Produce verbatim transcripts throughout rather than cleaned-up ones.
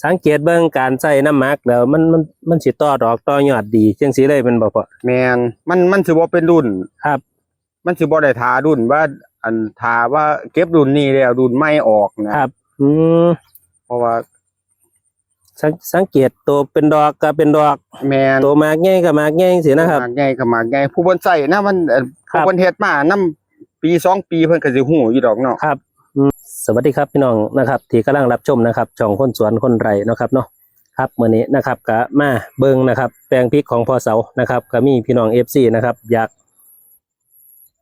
สังเกตเบิ่งการใส่น้ำหมักแล้วมันมันมันสิต่อดอกต่อยอดดีจังซี่เลยแม่นบ่พ่อ แม่น มันมันสิบ่เป็นรุ่น ครับ มันสิบ่ได้ท่ารุ่นว่า อันท่าว่าเก็บรุ่นนี้แล้วรุ่นใหม่ออกนะครับ อืม เพราะว่า สังสังเกตโตเป็นดอกก็เป็นดอก แม่น โตหมากใหญ่ก็หมากใหญ่จังซี่นะครับ หมากใหญ่ก็หมากใหญ่ ผู้เพิ่นใส่นะมัน เอ่อ ครับ ผู้เพิ่นเฮ็ดมานำปีสองปีเพิ่นก็สิฮู้อยู่ดอกเนาะ ครับ อืม สวัสดีครับพี่น้องนะครับ ที่กำลังรับชมนะครับ ช่องคนสวนคนไร่เนาะครับเนาะ ครับ มื้อนี้นะครับ ก็มาเบิ่งนะครับ แปลงพริกของพ่อเสานะครับ ก็มีพี่น้อง เอฟซี นะครับ อยาก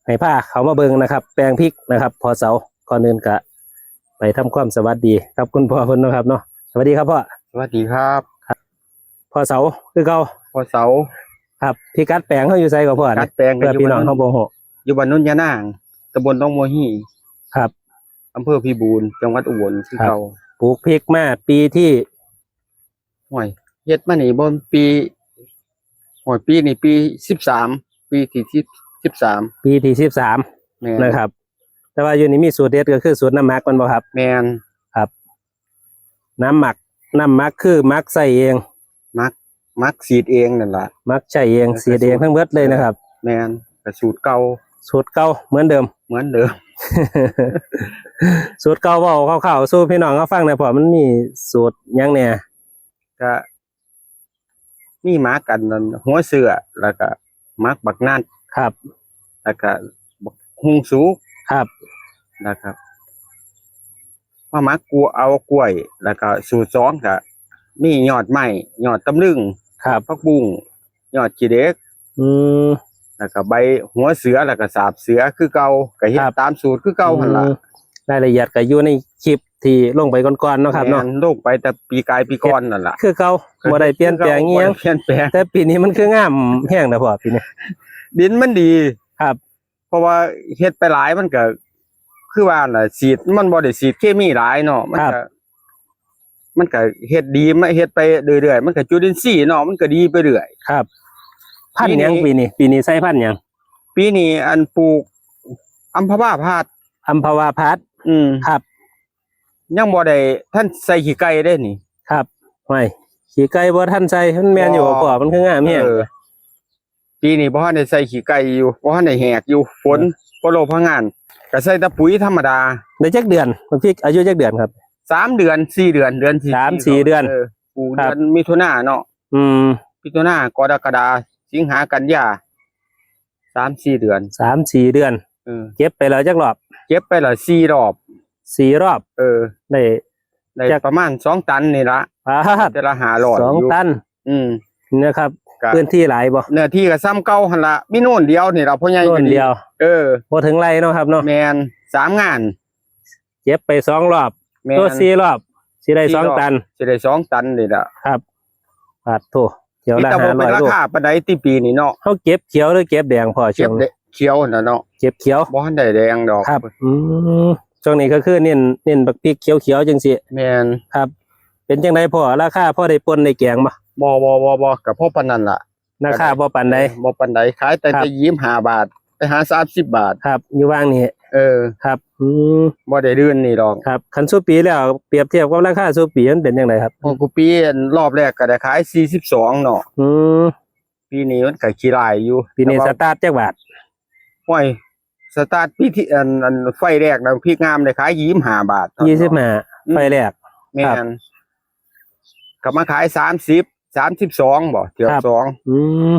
ให้พาเขามาเบิ่งนะครับ แปลงพริกนะครับ พ่อเสา ก่อนอื่นก็ไปทำความสวัสดีกับคุณพ่อเพิ่นเนาะครับเนาะ สวัสดีครับพ่อ สวัสดีครับ พ่อเสาคือเก่า พ่อเสา ครับ พิกัดแปลงเขาอยู่ไสก็พ่อ พิกัดแปลงก็ เพื่อพี่น้อง อยู่บ้าน เขาบ่ฮู้ อยู่บ้านโนนยานาง ตำบลหนองบัวฮี ครับ อำเภอพิบูล จังหวัดอุบลคือ ครับ เก่า ปลูกพริกมาปีที่ ห้วย เฮ็ดมานี่บ่ปี ห้วย ปีนี่ปีสิบสาม ปีที่สิบ สิบสาม ปีที่สิบสาม แม่น นะครับ แต่ว่าอยู่นี่มีสูตรเด็ดก็คือสูตรน้ำหมักแม่นบ่ครับ แม่น ครับ น้ำหมัก น้ำหมักคือหมักใส่เอง หมัก หมักฉีดเองนั่นล่ะ หมักใส่เอง เออ ฉีดเองทั้งเบิดเลยนะครับ แม่น ก็สูตรเก่า สูตรเก่าเหมือนเดิม เหมือนเดิม สูตรเก่าเว้าคร่าวๆสู่พี่น้องเขาฟังหน่อยพ่อ มันมีสูตรหยังแหน่ ก็ มีหมักอันนั้นหัวเชื้อ แล้วก็หมักบักนัด ครับ แล้วก็บักฮุ่งสุก ครับ แล้วก็มาหมักกัว เอากล้วย แล้วก็สูตรสองก็มียอดไม้ ยอดตำลึง ครับ ผักบุ้ง ยอดขี้เหล็ก อืม แล้วก็ใบหัวเชื้อ แล้วก็สาบเชื้อคือเก่า ก็เฮ็ด ครับ ตามสูตรคือเก่าหั่นล่ะ อืม รายละเอียดก็อยู่ในคลิปที่ลงไปก่อนๆเนาะครับเนาะ แม่น ลงไปแต่ปีกายปีก่อนนั่นล่ะ คือเก่า บ่ได้เปลี่ยนแปลงอิหยัง บ่ได้เปลี่ยนแปลง แต่ปีนี้มันคืองามแฮงนะพ่อ ปีนี้ ดินมันดี ครับ เพราะว่าเฮ็ดไปหลายมันก็ คือว่าน่ะ ฉีด มันบ่ได้ฉีดเคมีหลายเนาะ มัน ครับ ก็ มันก็เฮ็ดดี มาเฮ็ดไปเรื่อยๆ มันก็จุลินทรีย์เนาะ มันก็ดีไปเรื่อย ครับ พันธุ์หยัง ปีนี้ ปีนี้ ปีนี้ใส่พันธุ์หยัง ปีนี้อันปลูกอัมพวาพัด อัมพวาพัด อืม ครับ ยังบ่ได้ทันใส่ขี้ไก่เด้นี่ ครับ ห้วย ขี้ไก่บ่ทันใส่ มันแม่นอยู่บ่ บ่ พ่อ มันคืองามแฮง เออ ปีนี้บ่ทันได้ใส่ขี้ไก่อยู่ บ่ทันได้แหกอยู่ ฝน อืม บ่ลงพะงาน ก็ใส่แต่ปุ๋ยธรรมดา ได้จักเดือน บักพริกอายุจักเดือนครับ สามเดือน สี่เดือน เดือนที่ สามสี่ สี่ เดือน เออ ปลูก ครับ เดือนมิถุนาเนาะ อืม มิถุนากรกฎา สิงหา กันยา สามสี่ เดือน สามสี่ เดือน เออ เก็บไปแล้วจักรอบ เก็บไปแล้วสี่รอบ สี่รอบ เออ ได้ ได้ จัก ประมาณสองตันนี่ละ ป๊าด แต่ละห้าร้อย สอง อยู่ ตัน อืม นะครับ ก็ พื้นที่หลายบ่ เนื้อที่ก็ส่ำเก่าหั่นละ มีโน่นเดียวนี่ล่ะ พ่อใหญ่ โน่นเดียว ก็ดี เออ บ่ถึงไร่เนาะครับเนาะ แม่น สามงาน เก็บไปสองรอบ แม่น ตัวสี่รอบ สิได้ สี่รอบ สองตัน สิได้สองตันนี่ล่ะ ครับ ปาดโถ เขียวละ มีแต่บ่เป็น ห้าร้อย ราคาปานใดติปีนี้เนาะ เฮาเก็บเขียวหรือเก็บแดงพ่อ เก็บ ช่วงนี้ เด- เขียวน่ะเนาะ เก็บเขียว บ่ทันได้แดงดอก ครับ อืม ช่วงนี้ก็คือเน้น เน้นบักพริกเขียวๆจังซี่ แม่น ครับ เป็นจังไดพ่อ ราคาพอได้ป่นได้แกงบ่ บ่ บ่ บ่ บ่ ก็พอปานนั้นล่ะ ราคาบ่ปานใด บ่ปานใด ขายแต่ ครับ แต่ยี่สิบห้าบาท ไปหาสามสิบบาท ครับ อยู่ว่างนี่ เออ ครับ อืม บ่ได้เดือนนี่ดอก ครับ คันซุปีแล้ว เปรียบเทียบกับราคาซุปีมันเป็นจังไดครับ โอ้ กูปีอันรอบแรกก็ได้ขายสี่สิบสองเนาะ อืม ปีนี้มันก็ขี้ร้ายอยู่ ปีนี้ แต่ว่า สตาร์ทจักบาท ห้วย สตาร์ทปีที่ อัน อันไฟแรกนะ พริกงามได้ขายยี่สิบห้าบาทเท่านั้น ยี่สิบห้า อืม ไฟแรก แม่น ครับ ก็มาขายสามสิบ สามสิบสองบ่ เทื่อ ครับ สอง อืม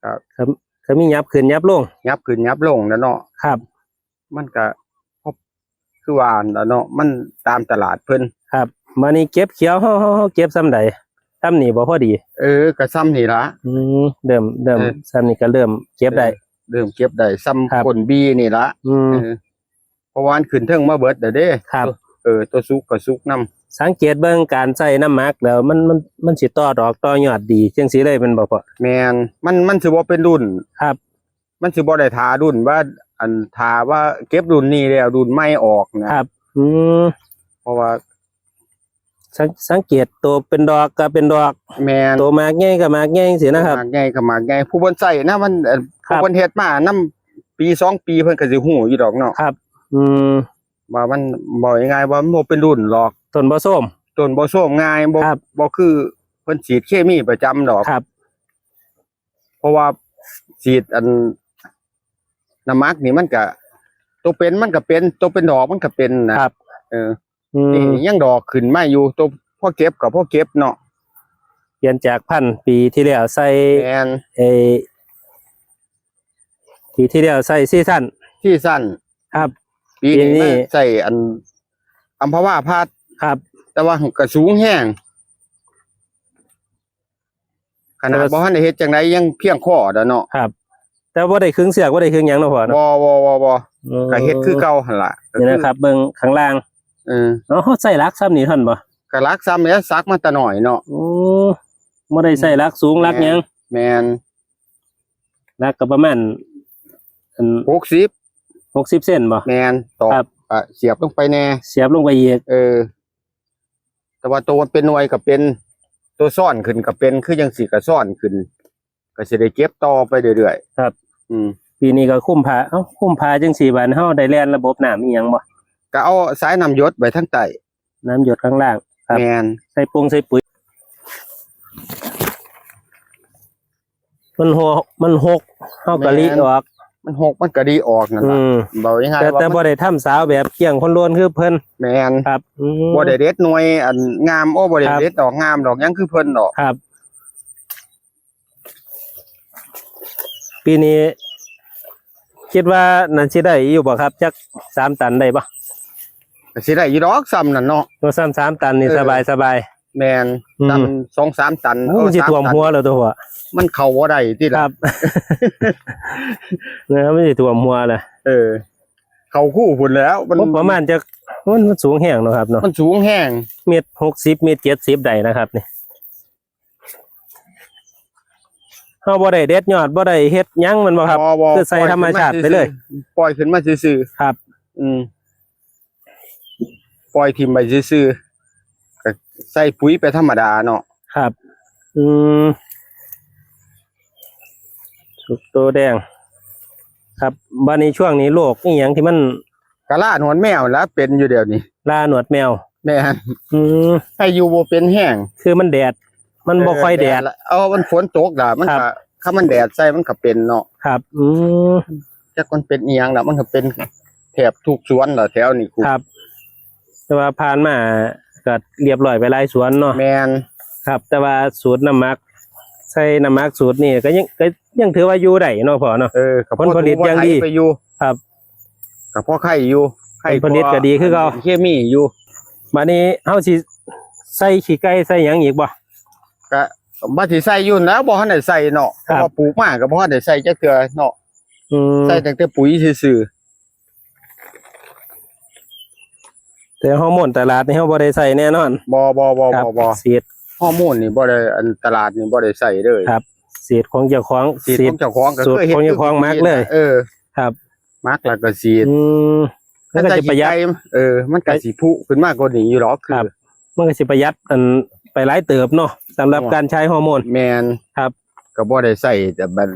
ครับ ก็ ก็มียับขึ้นยับลง ยับขึ้นยับลงแล้วเนาะ ครับ มันก็พบ คือว่านั่นล่ะเนาะ มันตามตลาดเพิ่น ครับ บัดนี้เก็บเขียว เฮา เฮา เฮาเก็บส่ำใด ส่ำนี่บ่พอดี เออ ก็ส่ำนี่ล่ะ อืม เริ่ม เริ่ม เออ ส่ำนี่ก็เริ่มเก็บได้ เออ เริ่มเก็บได้ ส่ำ ครับ ก้นบีนี่ล่ะ อืม เออ เพราะว่ามันขึ้นเทิงมาเบิดแล้วเด้ ครับ เออ ตัวสุกก็สุกนำ สังเกตเบิ่งการใส่น้ำหมักแล้วมัน มัน มันสิต่อดอกต่อยอดดีจังซี่เลยแม่นบ่พ่อ แม่น มัน มันสิบ่เป็นรุ่น ครับ มันสิบ่ได้ท่ารุ่นว่า อันท่าว่าเก็บรุ่นนี้แล้วรุ่นใหม่ออกนะ ครับ อืม เพราะว่า สัง สังเกตโตเป็นดอกก็เป็นดอก แม่น โตหมากใหญ่ก็หมากใหญ่จังซี่นะครับ หมากใหญ่ก็หมากใหญ่ ผู้เพิ่นใส่นะ มัน เอ่อ ครับ ผู้เพิ่นเฮ็ดมานำปีสองปีเพิ่นก็สิฮู้อยู่ดอกเนาะ ครับ อืม ว่ามัน เว้าง่ายๆว่ามันบ่เป็นรุ่นหรอก ต้นบ่โทรม ต้นบ่โทรมง่าย บ่ ครับ บ่คือเพิ่นฉีดเคมีประจำดอก ครับ เพราะว่าฉีดอันน้ำหมักนี่มันก็ ตัวเป็นมันก็เป็น ตัวเป็นดอกมันก็เป็นนะ ครับ เออ อืม นี่ยังดอกขึ้นมาอยู่ ตัวพอเก็บก็พอเก็บเนาะ เปลี่ยนจากพันธุ์ปีที่แล้วใส่ แม่น เอ ปีที่แล้วใส่ซีซั่น ซีซั่น ครับ ปีนี้ ปีนี้ มาใส่อันอัมพวาพัด ครับ แต่ว่าก็สูงแฮง ขนาด แต่ว่า บ่ทันได้เฮ็ดจังไดยังเพียงคอแล้วเนาะ ครับ แต่บ่ได้ขึงเสือก บ่ได้ขึงหยังเนาะพ่อเนาะ บ่ บ่ บ่ บ่ อืม ก็เฮ็ดคือเก่าหั่นล่ะ นี่นะครับ เบิ่งข้างล่าง เออ เนาะ เขาใส่หลักซ้ำนี่ท่านบ่ ก็หลักซ้ำแล้ว สักมาแต่น้อยเนาะ โอ้ บ่ได้ใส่หลักสูงหลักหยัง แม่น หลักก็ประมาณ อัน หกสิบ หกสิบเซนบ่ แม่น ตอก ครับ อ่ะ เสียบลงไปแน่ เสียบลงไปอีก เออ แต่ว่าตัวมันเป็นหน่วยก็เป็น ตัวซ้อนขึ้นก็เป็น คือจังซี่ก็ซ้อนขึ้น ก็สิได้เก็บต่อไปเรื่อยๆ ครับ อืม ปีนี้ก็คุมผ้า เอ้า คุมผ้าจังซี่ บาดเฮาได้แล่นระบบน้ำอีหยังบ่ ก็เอาสายน้ำหยดไว้ทางใต้ น้ำหยดข้างล่าง ครับ แม่น ใส่ปงใส่ปุ๋ย มันหก มันหก เฮาก็ แม่น หลีออก มันหก มันก็หลีออกนั่นล่ะ อืม เว้าง่ายๆ แต่ ว่า แต่ มัน บ่ได้ทำสาวแบบเกี้ยงคนโลนคือเพิ่น แม่น ครับ อืม บ่ได้เด็ดหน่วยอันงาม โอ้ บ่ได้ ครับ เด็ดดอกงามดอกหยังคือเพิ่นดอก ครับ ปีนี้ คิดว่านั่นสิได้อยู่บ่ครับ จักสามตันได้บ่ ก็สิได้อยู่ดอกซ้ำนั่นเนาะ ตัวซ้ำสามตันนี่ เออ สบายสบาย แม่น อืม ซ้ำสองสามตัน โอ้ เอา มันสิ สาม ท่วม ตัน หัวแล้วตัวพ่อ มันเข้าบ่ได้ติล่ะ ครับ นะครับ มันสิท่วมหัวแหละ เออ เข้าคู่พุ้นแล้ว มัน โอ้ ประมาณจัก มัน มันสูงแฮงเนาะครับเนาะ มันสูงแฮง เมตรหกสิบ เมตรเจ็ดสิบได้นะครับนี่ เฮาบ่ได้เด็ดยอด บ่ได้เฮ็ดหยังแม่นบ่ครับ บ่ บ่ คือใส่ธรรมชาติไปเลย ปล่อยขึ้นมาซื่อๆ ครับ อืม ปล่อยถิ่มไปซื่อๆ ก็ใส่ปุ๋ยไปธรรมดาเนาะ ครับ อืม สุกโตแดง ครับ บัดนี้ช่วงนี้โรคอีหยังที่มัน ก็ลาหนวดแมวแล้วเป็นอยู่เดี๋ยวนี้ ลาหนวดแมว แม่น อืม ให้อยู่บ่เป็นแฮง คือมันแดด มันบ่ค่อยแดด เออ แดดละ เอา มันฝนตกล่ะ มัน ครับ ก็ ถ้ามันแดดใส่มันก็เป็นเนาะ ครับ อืม จักมันเป็นอีหยังล่ะ มันก็เป็นแทบทุกสวนล่ะแถวนี้คุ ครับ แต่ว่าผ่านมาก็เรียบร้อยไปหลายสวนเนาะ แม่น ครับ แต่ว่าสูตรน้ำหมัก ใส่น้ำหมักสูตรนี่ก็ยัง ก็ยังถือว่าอยู่ได้เนาะพ่อเนาะ เออ ก็ ผลผลิตยังดี พอถูกว่าไถไปอยู่ ครับ ก็พอไข่อยู่ ไข่ ผลผลิตก็ดีคือเก่า เคมีอยู่ บัดนี้เฮาสิใส่ขี้ไก่ใส่หยังอีกบ่ ก็ว่าสิใส่อยู่แล้ว บ่ทันได้ใส่เนาะ ครับ เพราะว่าปลูกมาก็บ่ทันได้ใส่จักเทื่อเนาะ อืม ใส่ตั้งแต่ปุ๋ยซื่อ แต่ฮอร์โมนตลาดนี่เฮาบ่ได้ใส่แน่นอน บ่ บ่ บ่ ครับ บ่ บ่ ฉีด ฮอร์โมนนี่บ่ได้ อันตลาดนี่บ่ได้ใส่เลย ครับ ฉีดของเจ้าของ ฉีดของเจ้าของ ก็ สูตร เคยเฮ็ด ของเจ้าของ คือ หมักเลย เออ ครับ หมักแล้วก็ฉีด อืม มันก็สิประหยัด ถ้าใส่ขี้ไก่ เออ มันก็สิพุขึ้นมากกว่านี้อยู่หรอก คือ ครับ มันก็สิประหยัดอันไปหลายเติบเนาะ สำหรับ อ๋อ การใช้ฮอร์โมน แม่น ครับ ก็บ่ได้ใส่แต่บัด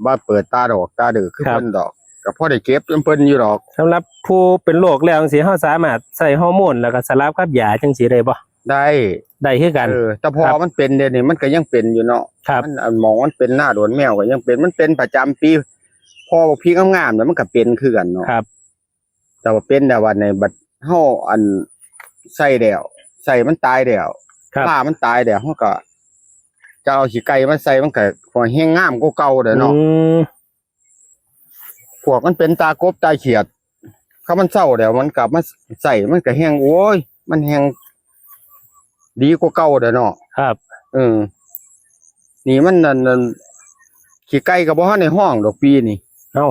ว่าเปิดตาดอกตาเดือคือ ครับ เพิ่นดอก ก็พอได้เก็บนำเพิ่นอยู่ดอก สำหรับผู้เป็นโรคแล้วจังซี้ เฮาสามารถใส่ฮอร์โมนแล้วก็สลับกับยาจังซี้ได้บ่ ได้ ได้คือกัน เออ แต่พอ ครับ มันเป็นเดี๋ยวนี้มันก็ยังเป็นอยู่เนาะ ครับ มัน อันหมองมันเป็นหน้าโดนแมวก็ยังเป็น มันเป็นประจำปี พอบักพีงามๆ แล้วมันก็เป็นคือกันเนาะ ครับ แต่ว่าเป็นแต่ว่าในบัดเฮาอันใส่แล้ว ใส่มันตายแล้ว ครับ ปลามันตายแล้ว เฮาก็จะเอาขี้ไก่มาใส่ มันก็พอแฮงงามกว่าเก่าเด้อเนาะ อืม พวกมันเป็นตากบตาเขียด ถ้ามันเซาแล้ว มันกลับมาใส่ มันก็แฮง โอ้ย มันแฮงดีกว่าเก่าเด้อเนาะ ครับ เออ นี่มันนั่น นั่น ขี้ไก่ก็บ่ทันได้ฮ้องดอกปีนี้ เอ้า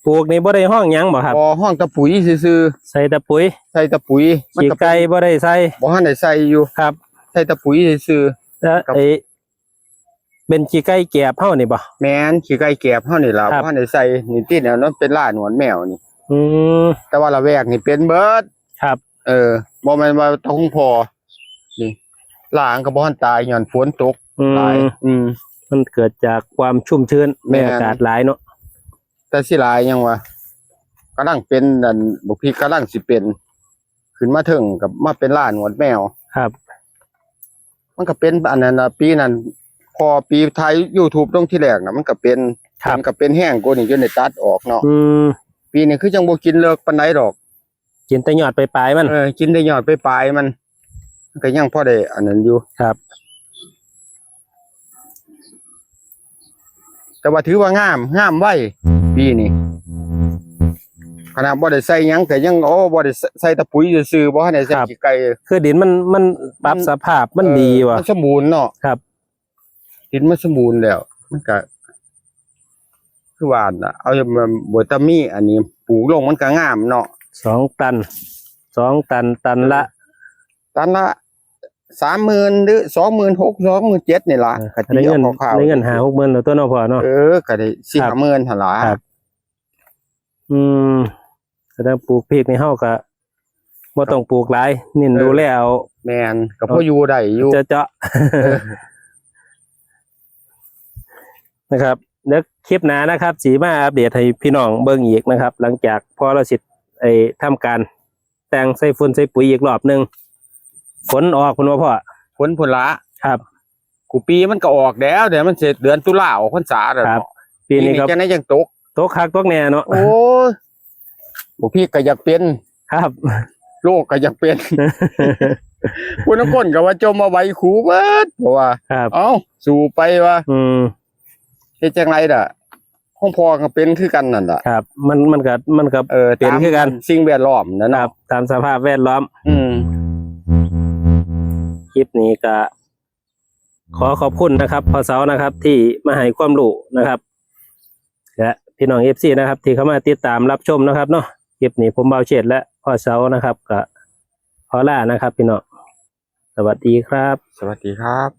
ปลูกนี่บ่ได้ฮ้องหยังบ่ครับ บ่ ฮ้องแต่ปุ๋ยซื่อๆ ใส่แต่ปุ๋ย ใส่แต่ปุ๋ย มันก็เป็น ขี้ไก่บ่ได้ใส่ บ่ทันได้ใส่อยู่ ครับ ใส่แต่ปุ๋ยซื่อๆ แล้ว ครับ ไอ้ เป็นขี้ไก่แกบเฮานี่บ่ แม่น ขี้ไก่แกบเฮานี่ล่ะ ครับ บ่ทันได้ใส่ นี่ติแนวนั้นเป็นล่าหนวดแมวนี่ อืม แต่ว่าละแวกนี่เป็นเบิด ครับ เออ บ่แม่นว่าแต่ของพ่อ นี่ ล่าก็บ่ทันตาย ย้อนฝนตก อืม หลาย อืม มันเกิดจากความชุ่มชื้น แม่น ในอากาศหลายเนาะ แต่สิหลายยังวะ กำลังเป็น อัน บักพริกกำลังสิเป็น ขึ้นมาเทิงก็มาเป็นล่าหนวดแมว ครับ มันก็เป็นอันนั้นน่ะปีนั้น พอปีไทย YouTube ลงที่แรกน่ะ มันก็เป็น ครับ มันก็เป็นแห้งกว่านี้อยู่ในตัดออกเนาะ อืม ปีนี้คือจังบ่กินเลิกปานใดดอก กินแต่ยอดปลายๆมัน เออ กินได้ยอดปลายๆมัน มันก็ยังพอได้อันนั้นอยู่ ครับ แต่ว่าถือว่างามงามไวปีนี้ ขนาดบ่ได้ใส่หยังก็ยัง โอ้ บ่ได้ใส่ตะปุ๋ยซื่อๆ บ่ทันได้ใส่ขี้ไก่ คือดินมันมันปรับสภาพมันดีว่ะ มันสมบูรณ์เนาะ ครับ ดินมันสมบูรณ์แล้ว มันก็ คือว่าน่ะ เอามาบวตามีอันนี้ปลูกลงมันก็งามเนาะ สองตัน สองตัน ตันละ ตันละสามหมื่นหรือสองหมื่นหก สองหมื่นเจ็ดนี่ล่ะ เออ ก็ตีเอาคร่าวๆ ได้เงินห้าหกหมื่นแล้วตัวเนาะพ่อเนาะ เออ ก็ได้สี่ห้าหมื่นหั่นล่ะ ครับ อืม แสดงปลูกพริกในเฮาก็บ่ต้องปลูกหลาย เน้น เออ ดูแลเอา แม่นก็พออยู่ได้อยู่ เจาะๆ นะครับ เดี๋ยวคลิปหน้านะครับสิมาอัปเดตให้พี่น้องเบิ่งอีกนะครับ หลังจากพอเราสิไอ้ทำการแต่งใส่ฝุ่นใส่ปุ๋ยอีกรอบหนึ่ง ฝนออกพุ่นบ่พ่อ ฝนพุ่นละ ครับ กูปีมันก็ออกแล้ว เดี๋ยวมันสิเดือนตุลาออกพรรษาแล้ว ครับ เนาะ ปีนี้ก็ จังได๋จังตก ตกคักตกแน่เนาะ โอ้ย บ่พีกก็อยากเป็น ครับ โลกก็อยากเป็น ผู้นักคนก็ว่าจมมาไหว้ครูเบิด เพราะว่า ครับ เอ้า สู้ไปว่า อืม เฮ็ดจังได๋ล่ะ ของพ่อก็เป็นคือกันนั่นล่ะ ครับ มันมันก็มันก็ เออ เป็นคือกัน ตามสิ่งแวดล้อมนะ ครั เนาะ บ ตามสภาพแวดล้อม อืม คลิปนี้ก็ ขอขอบคุณนะครับพ่อเสานะครับ ที่มาให้ความรู้นะครับ และพี่น้อง เอฟซี นะครับ ที่เข้ามาติดตามรับชมนะครับเนาะ คลิปนี้ผมบ่าวเชษและพ่อเสานะครับ ก็ขอลานะครับ พี่น้อง สวัสดีครับ สวัสดีครับ